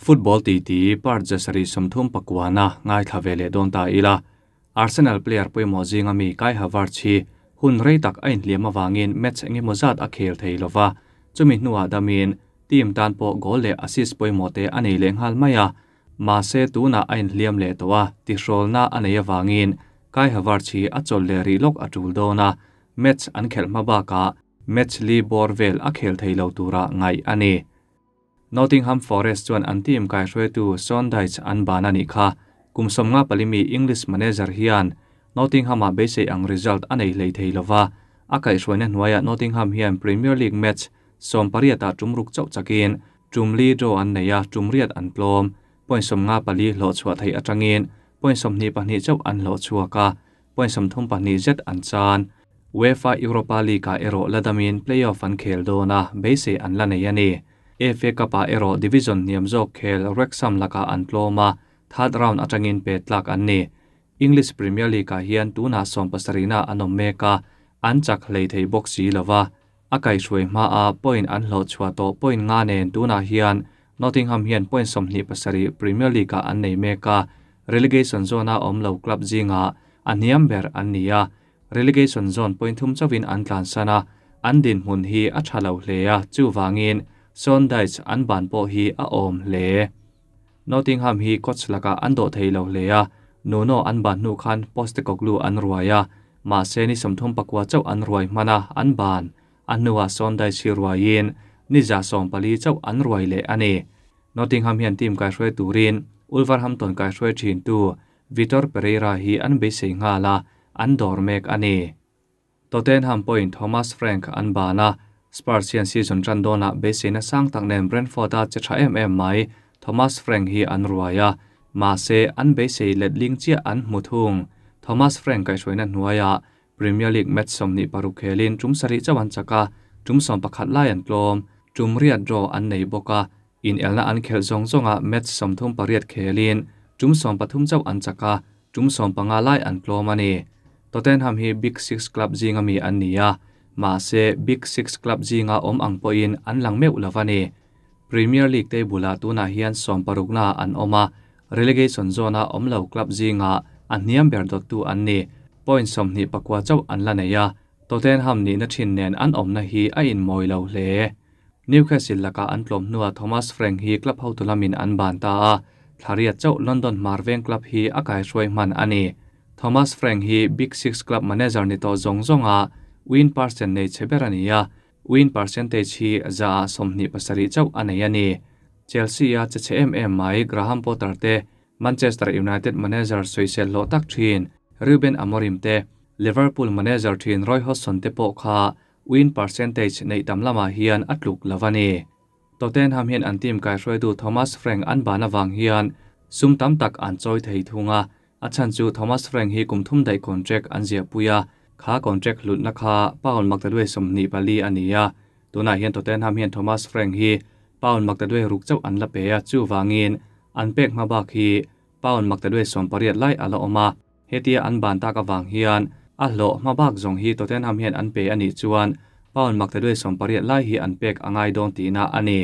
Football titi part 1 30 pakuana ngaithla ve leh dawn ta ila. Arsenal player pawimawh zinga mi Kai Havertz hi hun rei tak a inhliam avangin match engemaw zat a khel thei lova, chumi hnuah damin team tan pawh goal leh assist pawimawh te a nei leh nghal mai a. Mahse tunah a inhliam leh tawh a, tihrawlna a nei avangin Kai Havertz hi a chawlh leh rih lawk a tul dawn a, match an khelh hma bakah match li bawr vel a khel thei lo tura ngaih a ni. Nottingham Forest chuan an team kaihruaitu Sean Dyche an ban a nih kha. Kum 54 mi English manager hian Nottingham-ah beisei ang result a nei hlei thei lova, a kaihhruaina hnuaiah Nottingham hian Premier League match 18 ah tum ruk chauh chakin tum li draw an nei a, tum riat an tlawm. Point 54 hlawhchhuah theih atangin point 22 chauh an hlawhchhuak a, point 32 zet an chan. UEFA Europa League-ah erawh la damin play-off an khel dawn a, beisei an la nei a ni. FA Cup-ah erawh division hniam zawk khel Wrexham lakah an tlawm a, third round atangin pet tlak an ni. English Premier League-ah hian tunah 17na an awm mek a, an chak hlei thei bawk si lo va. A kaihhruai hmaa point an hlawhchhuah tawh point nga nen tunah hian Nottingham hian point 27 Premier League-ah an nei mek a, relegation zone-a awm lo club zingah a hniam ber an ni a, relegation zone point thum chauhin an tlansan a, an dinhmun hi a tha lo hle a, chuvangin Sean Dyche an ban pawh hi a awm hle. Nottingham hi coach lakah an dawh thei lo hle a, Nuno an ban hnu khan Postecoglou an ruai a, mahse ni 34 chauh an ruai hman a, an ban. A hnuah Sean Dyche hi ruaiin ni 14 chauh an ruai leh a ni. Nottingham hian team kaihruai turin Wolverhampton kaihruai thin tu Vitor Pereira hi an beisei nghal a, an dawr mek a ni. Tottenham pawhin Thomas Frank an ban a, Spurs hian season tan dawnah beiseina sang tak nen Brentford-a che tha em em mai Thomas Frank hi an ruai a, mahse an beisei letling chiah an hmu thung. Thomas Frank kaihhruaina hnuaiah Premier League match 26 khelin tum sarih chauh an chak a, tum 11 lai an tlawm, tum riat draw an nei bawk a, in elna an khelh zawng zawnga match 38 khelin tum 13 chauh an chak a, tum 15 lai an tlawm a ni. Tottenham hi Big Six club zinga mi an ni a, mahse Big Six club zinga awm ang pawhin an lang meuh lo a ni. Premier League table-ah tunah hian 16na an awm a, relegation zone-a awm lo club zinga a hniam ber dawttu an ni. Point 24 chauh an la nei a, Tottenham nihna thin nen an awmna hi a inmawi lo hle. Newcastle lakah an tlawm hnuah Thomas Frank hi club hotu lamin an ban ta a, thlariat chauh London Marveng club hi a kaihruai hman a ni. Thomas Frank hi Big Six club manager ni tawh zawng zawnga win percent nei che ber a ni a, win percentage hi za ah 27 chauh a nei a ni. Chelsea a che che em em mai Graham Potter te, Manchester United manager soisel hlawh tak thin Ruben Amorim te, Liverpool manager thin Roy Hodgson te pawh kha win percentage nei tam lamah hian a tluk lo a ni. Tottenham hian an team kaihruaitu Thomas Frank an ban awang hian sum tam tak an chawi thei thung a, a chan chu Thomas Frank hi kum thum daih contract an zia pui a, kha contract hlutna kha pound maktaduai 24 a ni a. Tunah hian Tottenham hian Thomas Frank hi pound maktaduai ruk chauh an la pe a, chu wangin an pek hma bak hi pound maktaduai 80 lai a la awm a. Hetia an ban tak awang hian a hlawh hma bak zawng hi Tottenham hian an pe ani chuan pound maktaduai 80 lai hi an pek angai dawn tihna a ni.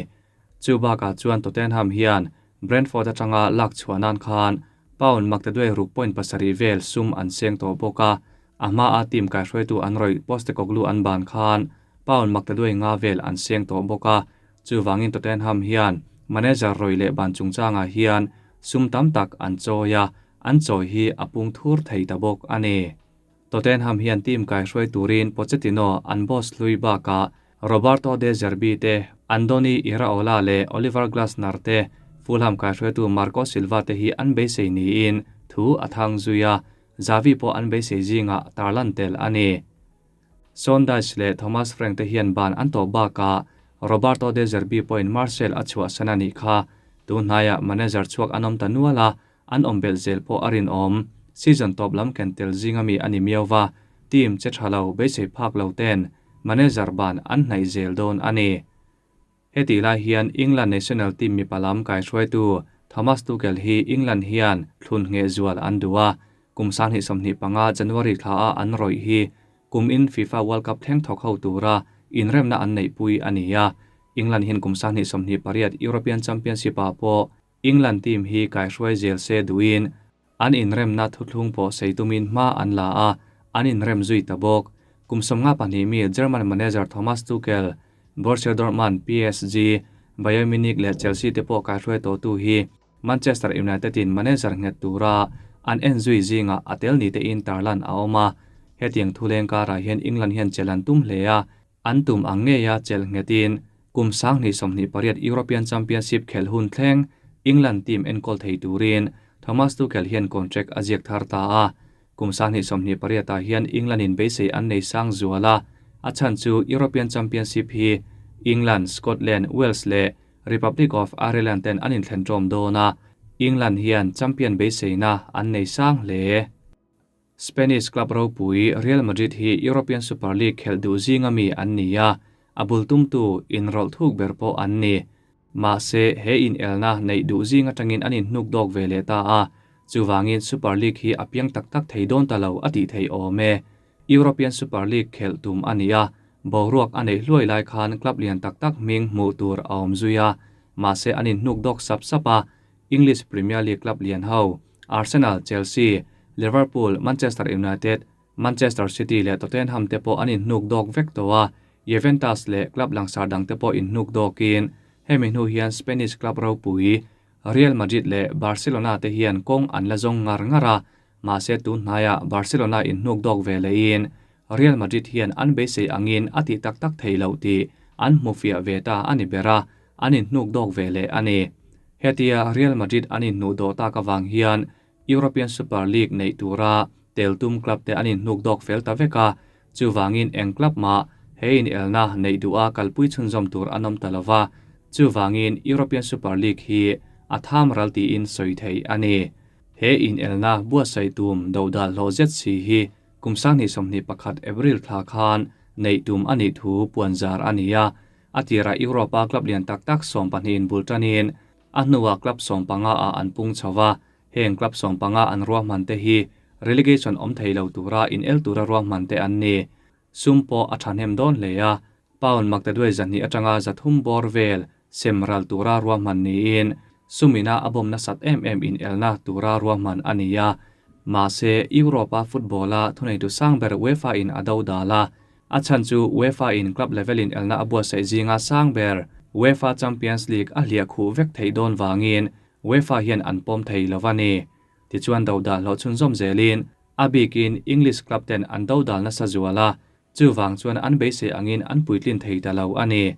Chu bakah chuan Tottenham hian Brentford atanga lak chhuahnan khan pound maktaduai ruk point pasarih vel sum an seng tawh bawk a, a hma a team kaihruaitu an rawih Postecoglou an ban khan pound maktaduai nga vel an seng tawh bawk a. Chu wangin Tottenham hian manager rawih leh ban chungchangah hian sum tam tak an chawi a, an chawi hi a pung thur thei ta bawk a ni. Tottenham hian team kaihruai turin Pochettino an boss hlui bakah Roberto De Zerbi te, Andoni Iraola leh Oliver Glasner te, Fulham kaihruaitu Marco Silva te hi an beisei niin thu a thang zui a, Xavi pawh an beisei zinga tarlan tel a ni. Sean Dyche leh Thomas Frank te hian ban an tawh bakah Roberto De Zerbi pawhin Marcel a chhuah sana ni kha. Tunhnaiah manager chhuak an awm ta nual a, an awm belh zel pawh a rin awm. Season top lam ken tel zinga mi ani miauva, team che tha lo beisei phak lo ten manager ban an hnaih zel dawn a ni. Heti lai hian England national team mi palam kaihruaitu Thomas Tuchel hi England hian thlun nge zual an du a, kum 2025 January thla a an rawih hi kum in FIFA World Cup thleng thawk ho tura inremna an neih pui a ni a. England hian kum 2028 European Championship ah pawh England team hi kaihruai zel se duhin an inremna thuthlung pawh sei tumin hma an la a, an inrem zui ta bawk. Kum 52 mi German manager Thomas Tuchel, Borussia Dortmund, PSG, Bayern Munich leh Chelsea te pawh kaihruai tawhtu hi Manchester United in manager nghet tura an en zui zingah a tel ni tein tarlan a awm a. Hetiang thuleng karah hian England hian chelh an tum hle a, an tum ang ngeia chelh nghetin kum 2028 European Championship khelh hun thleng England team enkawl thei turin Thomas Tuchel hian contract a ziak thar ta a. Kum 2028 ah hian England in beisei an nei sang zual a, a chhan chu European Championship hi England, Scotland, Wales leh Republic of Ireland ten an inthlen ṭawm dawn a, England hian champion beiseina an nei sang hle. Spanish club ropui Real Madrid hi European Super League khelh duh zinga mi an ni a, a bul tumtu inrawlh thuk ber pawh an ni. Mahse, he inelna neih duh zing atangin an inhnuk dawk ve leh ta a, chuvangin Super League hi a piang tak tak thei dawn ta lo a tih theih awm e. European Super League khelh tum a ni a, boruak a neih hluai lai khan club lian tak tak hming hmuh tur a awm zui a, mahse an inhnuk dawk sap sap a, English Premier League club lian ho Arsenal, Chelsea, Liverpool, Manchester United, Manchester City leh Tottenham te pawh an inhnuk dawk vek tawh a, Juventus leh club langsar dang te pawh inhnuk dawkin hemi hnu hian Spanish club ropui Real Madrid leh Barcelona te hian kawng an la zawng ngar ngar a, mahse tun hnaiah Barcelona inhnuk dawk ve lehin Real Madrid hian an beisei angin a tih tak tak thei loh tih an hmu fiah ve ta a ni ber a, an inhnuk dawk ve leh a ni. Hetia Real Madrid an inhnuh dawh tak avang hian European Super League neih tura tel tum club te an inhnuk dawk fel ta vek a, chuvangin eng club mah he inelna neih duha kalpui chhunzawm tur an awm ta lo va, chuvangin European Super League hi a tham ral tiin sawi theih a ni. He inelna buatsaih tum dodal hlawh zet si hi kum 2021 April thla khan neih tum a nih thu puanzar a ni a, a tirah Europa club lian tak tak 12 in bul tanin a hnuah club 15 ah an pung chho va, heng club 15 an ruahman te hi relegation awm thei lo tura in el tura ruahman te an ni. Sum pawh a thahnem dawn hle a, pound maktaduai 200 atanga 300 bawr vel sem ral tura ruahman niin sumina a bawm nasat em em in elna tura ruahman a ni a. Mahse Europa football a thuneitu sangber UEFA in a do dal a, a chhan chu UEFA in club level in elna a buatsaih zinga sangber UEFA Champions League a hliah khuh vek thei dawn wangin UEFA hian an pawm thei lo a ni. Tichuan do dal hlawh chhunzawm zelin a bikin English club ten an do dal nasa zual a, chuwang chuan an beisei angin an puitlin thei ta lo a ni.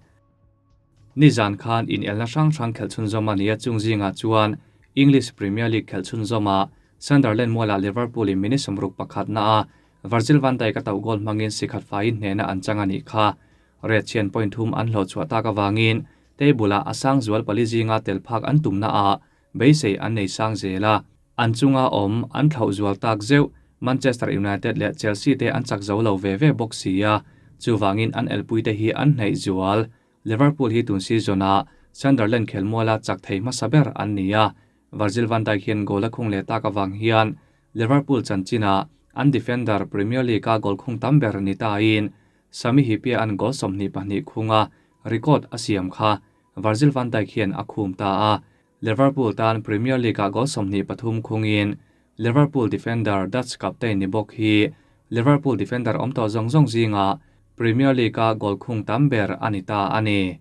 Nizan khan in elna hrang hrang khelh chhunzawm a ni a chung zingah chuan English Premier League khelh chhunzawma Sunderland muala Liverpool in minute 61 na a Virgil van Dijk a tauh goal hmangin sikhat faiin hnehna an chang a nih kha. Red chian point thum an hlawh chhuah tak awangin table-ah a sang zual pali zinga tel phak an tumna a beisei an nei sang zel a. An chunga awm an thlauh zual tak zeuh Manchester United leh Chelsea te an chak zo lo ve ve bawk si a, chuwangin an elpui te hi an hneih zual. Liverpool hi tun season-a Sunderland khelmuala chak thei hmasa ber an ni a, Virgil van Dijk hian goal a khung leh tak awang hian Liverpool chanchina an defender Premier League a goal khung tam ber ni ta in Sami Hyypiä an goal 22 khunga record a siam kha Virgil van Dijk hian a khum ta a. Liverpool tan Premier League a goal 23 khungin Liverpool defender Dutch captain ni bawk hi Liverpool defender awm tawh zawng zawng zinga Premier League a goal khung tam ber ani ta ani.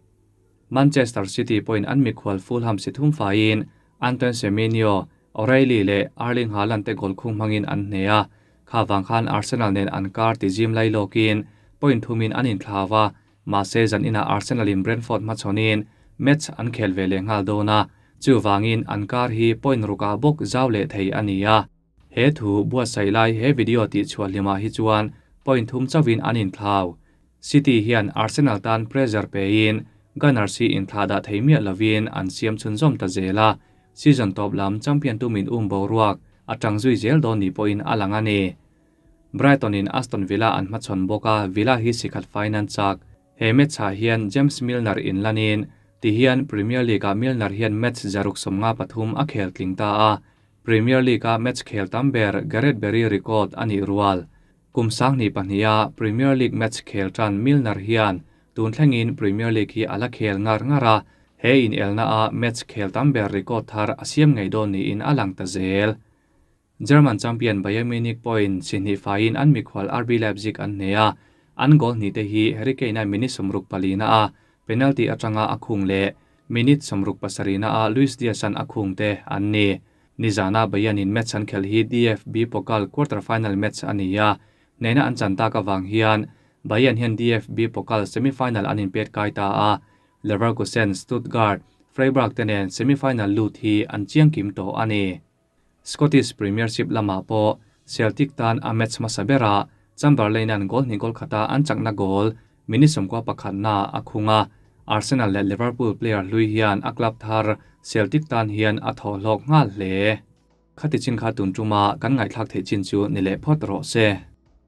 Manchester City point an mikhual Fulham si thum faiin Antoine Semenyo, O'Reilly leh Erling Haaland te goal khung hmangin an hne a, kha wang khan Arsenal nen an kar ti zim lai lawkin point thumin an inthlawa, mahse zan ina Arsenal in Brentford hmachhawnin match an khel ve leh nghal dawn a, chuwangin an kar hi point ruka bawk zau leh thei a ni a. He thu buatsaih lai he video tih chhuah hlima hi chuan point thum chawin an inthlau. City hian Arsenal tan pressure pein Gunners hi inthla dah thei miah lovin an siam chhunzawm ta zel a, season top lam champion tumin boruak atang zui zel dawn ni pawhin a lang a ni. Brighton in Aston Villa an hmachhawn bawk a, Villa hi sikhat faiin an chak. He match ah hian James Milner in lanin ti hian Premier League ah Milner hian match 153 a khel tling ta a, Premier League a match khel tam ber Gareth Barry record ani rual. Kum 2002 a Premier League match khel tan Milner hian tun thlengin Premier League hi ala khel ngar ngar a, He inelna a match khel tam ber record thar a siam ngei dawn niin a lang ta zel. German champion Bayern Munich pawhin si hnih faiin an mikhual RB Leipzig an hneh a, an goal hnih te hi Harry Kane-a minute 64 na a penalty atanga a khung leh minute 67 na a Luis Diaz-a'n a khung te an ni. Nizana Bayern in match an khelh hi DFB Pokal quarter final match a ni a, hnehna an chan tak avang hian Bayern hian DFB Pokal semi-final an inpet kai ta a, Leverkusen, Stuttgart, Freiburg te nen semi-final lut hi an chiang kim tawh a ni. Scottish Premiership lamah pawh Celtic tan a match hmasa berah Chamberlain-a'n goal hnih goal khata an chakna goal minute 11 na a khung a, Arsenal leh Liverpool player hlui hian a club thar Celtic tan hian a thawh hlawk nghal hle. Khati chin kha tun tuma kan ngaihthlak theih chin chu ni leh phawt rawh se.